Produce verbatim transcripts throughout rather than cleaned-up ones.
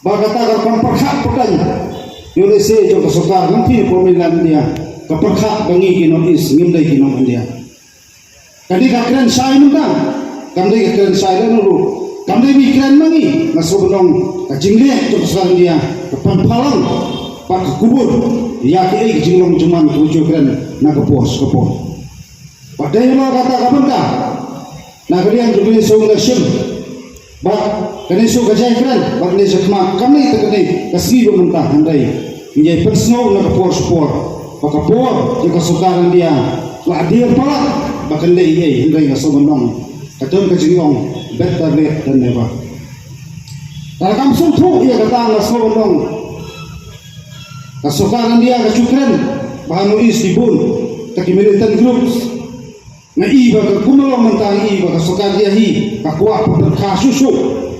Ba kata ka kam pyrkhat pyrkhat ïa u lehse jong ka sorkar lynti hapoh mainland India ka pyrkhat ba ngi ki North East ngim dei ki nong India. Kane ka kren shai mynta kam dei ka kren shai lano ruh. Kam dei ba ngi kren ma ngi, nga sngewbha ban ong ka jingleh jong ka sorkar India ka pynphalang bad ka kubur ïa kiei ki jinglong jingman kiba ju kren na ka por sha ka por. Bad dei halor kata ka bynta na ka liang jong kane shu nga shim bad kane shu ka jingkren bad kane shu khmat kam dei tang kane ka sngi ba mynta hynrei ngi ïai pynsngew na ka por sha por ba ka por jong ka sorkar India la dier palat ba kan leh ei ei hynrei nga sngewbha ban ong ka don ka jingong better late than never. Tang kam sngewthuh ïa kata nga sngewbha ban ong ka sorkar India ka ju kren ba ha North East ki bun ta ki militant groups. Nga i ba ka kumno mynta nga i ba ka sorkar India hi ka kwah ban pyrkhat shuh shuh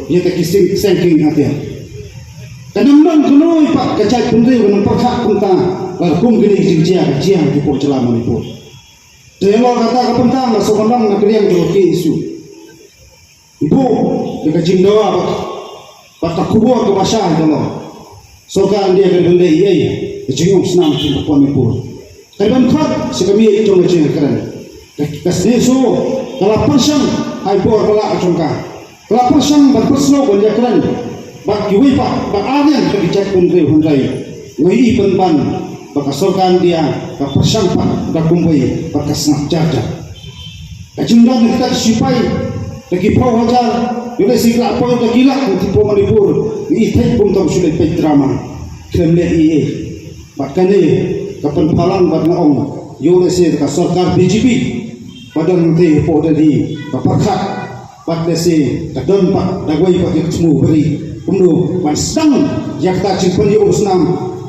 ïa ka ki seng seng king atiar. Ka nam don kano i pat ka jait bynriew ka nang pyrkhat kumta la kum kine ki jingjia ka jia ki por jylla Manipur. Te halor kata ka bynta nga sngewbha ban ong na ka liang jong ka K S U. Ibu ïa ka jingdawa bad bad ka khubor kaba shai ka long sorkar India ka dei ban leh ei ei ka jingïohsnam jong ka Manipur. Ka dei ban khot sha ka miej jong ka jingkren. Ka snieh shuh ka la pyrshang ha i por ba la jong ka. Ka la pyrshang ban pynsngew ban ïakren bad kiwei pat bad ar liang ka ki jait bynriew hynrei nga i pynban ba ka sorkar India ka pyrshang pat da kumwei bad ka sngap jar jar. Ka jingdon kita ki sipai da ki phew hajar ïoh lehse ki lah poi da ki lak na ki phew Manipur ngi i thik kumta shu leh peit drama khlem leh ei ei. Bad kane ka pynphalang bad nga ong ïoh lehse ka sorkar B J P ba don te hapoh Delhi ka pyrkhat bad lehse ka don pat da wei pat ïa ka thmu bri kumno ban sdang ïa kata jingpynïoh snam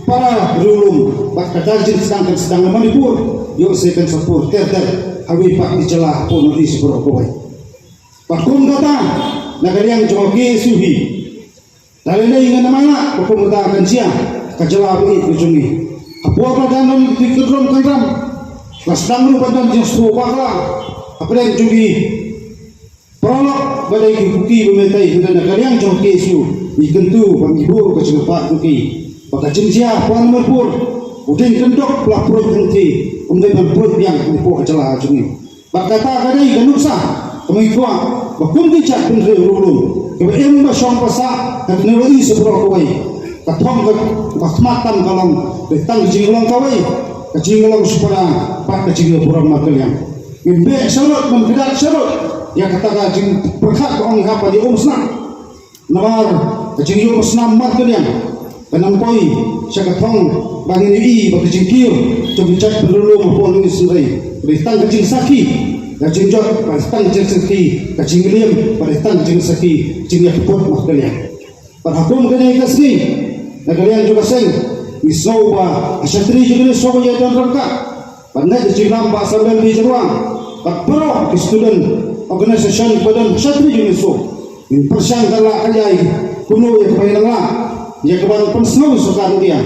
para riewlum bad kata jingsdang kan sdang na Manipur ïoh lehse kan sa pur ter ter ha wei pat ki jylla hapoh North East baroh kawei. Bad kum kata na ka liang jong ka K S U hi da lei lei ngan ym ai lad ba kum kata kan jia ka jylla ba ïeit ka jong ngi. Ha por ba dang don ki kynrum kynram la sdang ruh ban don jingsngew bakla hapdeng jong ki paralok ba dei ki Kuki ba Meitei hynrei na ka liang jong ka K S U ngi kyntu ba ngi buh ka jingpyrkhat jong ki ba ka jingjia ha Manipur u dieng kyndok ba la pruid hangtei um dei ban pruid biang hapoh ka jylla jong ngi. Bad kata ka dei ka nuksa kaba ngi kwah ba kum ki jait bynriew riewlum kiba im ba shong ba sah ha kane ka ri baroh kawei ka thong ka khmat tam ka long dei tang ka jinglong kawei ka jinglong shipara bad ka jingïaburom markylliang. Ngin beh sharud ngin kdad sharud ïa kata ka jingpyrkhat ba ong hap ban ïa um snam. Namar ka jingïohsnam markylliang ka nang poi sha ka thong ba ngin ïohi ba ka jingkiew jong ki jait bynriew hapoh North East hynrei ba dei tang ka jingsakhi ka jingjot ba dei tang ka jingsakhi ka jingliem ba dei tang ka jingsakhi jingïakput markylliang. Bad ha kum kane ka sngi na ka liang jong ka seng ngi sngew ba ha shatri jong kane shnong ïa don ryngkat bad ngeit ka jinglam ba Asambel Bishop Ruang bad baroh ki student organisation ba don shatri jong ngi suk ngin pyrshang ka lah ka jai kumno ïa ka bai nang lah ïa ka ban pynsngew sorkar India.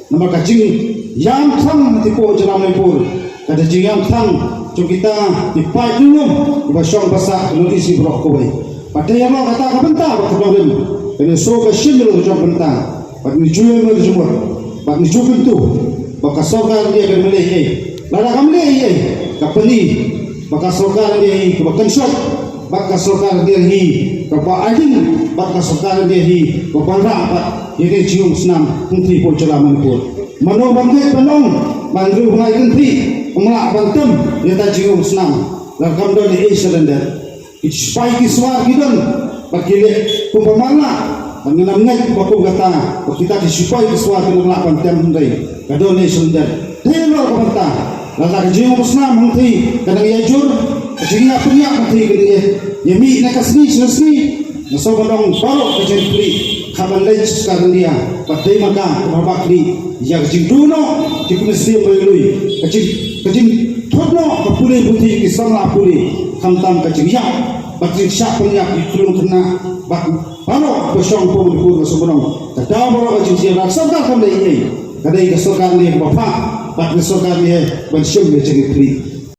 Namar ka jingïam thang ha ki pyrshah jylla Manipur ka da jingïam thang jong kita ki paid riewlum kiba shong ba sah ka North East baroh kawei. Bad dei halor kata ka bynta ba ka dong rim kane suk ka shim ïa la ka jong bynta. Bad ngi ju ïa ngi jumut bad ngi ju kyntu ba ka sorkar India ka dei ban leh ei ei. Lada kam leh ei ei ka pyni ba ka sorkar India hi kaba kynshot bad ka sorkar India hi kaba aidin bad ka sorkar India hi kaba wanrah bad ïa ka jingïohsnam hangtei hapoh jylla Manipur. Mano ban ngeit ban ong ba hynriew bnai kynthih ym lah ban tem ïa ka jingïohsnam lada kam don ei ei surrender. Ki sipai ki shuwa ki don bad ki leh kumba mar lah bad ngam ngeit ba kum kata ba kita ki sipai ki shuwa ki nang lah ban tem hynrei ka don ei ei surrender. Dei halor ka bynta lada ka jingïohsnam hangtei ka nang ïa jur ka jingïapynïap hangtei ka nang ïa mih na ka sngi sha ka sngi. Nga sngewbha ban ong baroh ka jingkylli ka ban leit sha sorkar India bad dei ma ka kaba kylli ïa ka jingduh noh jingkmen sdien ba lui ka jing ka jingthut noh ka pule puthi ki samla pule khamtam ka jingïap bad jingshah pynïap ki khyllung khynnah bad baroh ba shong hapoh Manipur. Nga sngewbha ban ong ka daw baroh ka jingjia ba ka sorkar kam leh ei ei ka dei ka sorkar India kaba phah bad ka sorkar India ban shim ïa ka jingkylli.